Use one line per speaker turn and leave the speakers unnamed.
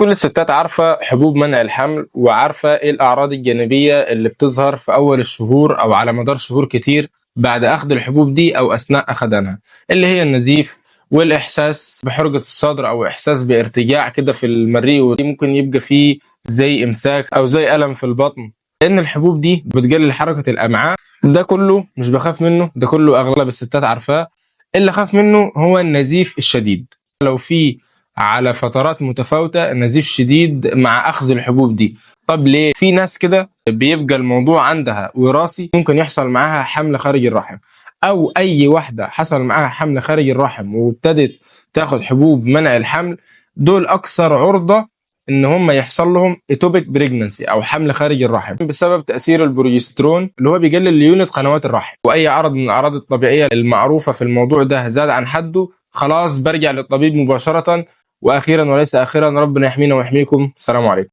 كل الستات عارفة حبوب منع الحمل، وعارفة ايه الأعراض الجانبية اللي بتظهر في أول الشهور أو على مدار شهور كتير بعد أخذ الحبوب دي أو أثناء أخدانها، اللي هي النزيف والإحساس بحرقة الصدر أو إحساس بارتجاع كده في المريء، وممكن يبقى فيه زي إمساك أو زي ألم في البطن، لأن الحبوب دي بتقلل حركة الأمعاء. ده كله مش بخاف منه، ده كله أغلب الستات عارفاه. اللي خاف منه هو النزيف الشديد. لو في على فترات متفاوتة نزيف شديد مع أخذ الحبوب دي، طب ليه؟ في ناس كده بيبقى الموضوع عندها وراثي، ممكن يحصل معاها حمل خارج الرحم، أو أي واحدة حصل معاها حمل خارج الرحم وابتدت تاخد حبوب منع الحمل، دول أكثر عرضة إن هم يحصل لهم ectopic pregnancy أو حمل خارج الرحم بسبب تأثير البروجسترون اللي هو بيقلل ليونة قنوات الرحم. وأي عرض من الأعراض الطبيعية المعروفة في الموضوع ده زاد عن حده، خلاص برجع للطبيب مباشرة. واخيرا وليس اخرا، ربنا يحمينا ويحميكم. السلام عليكم.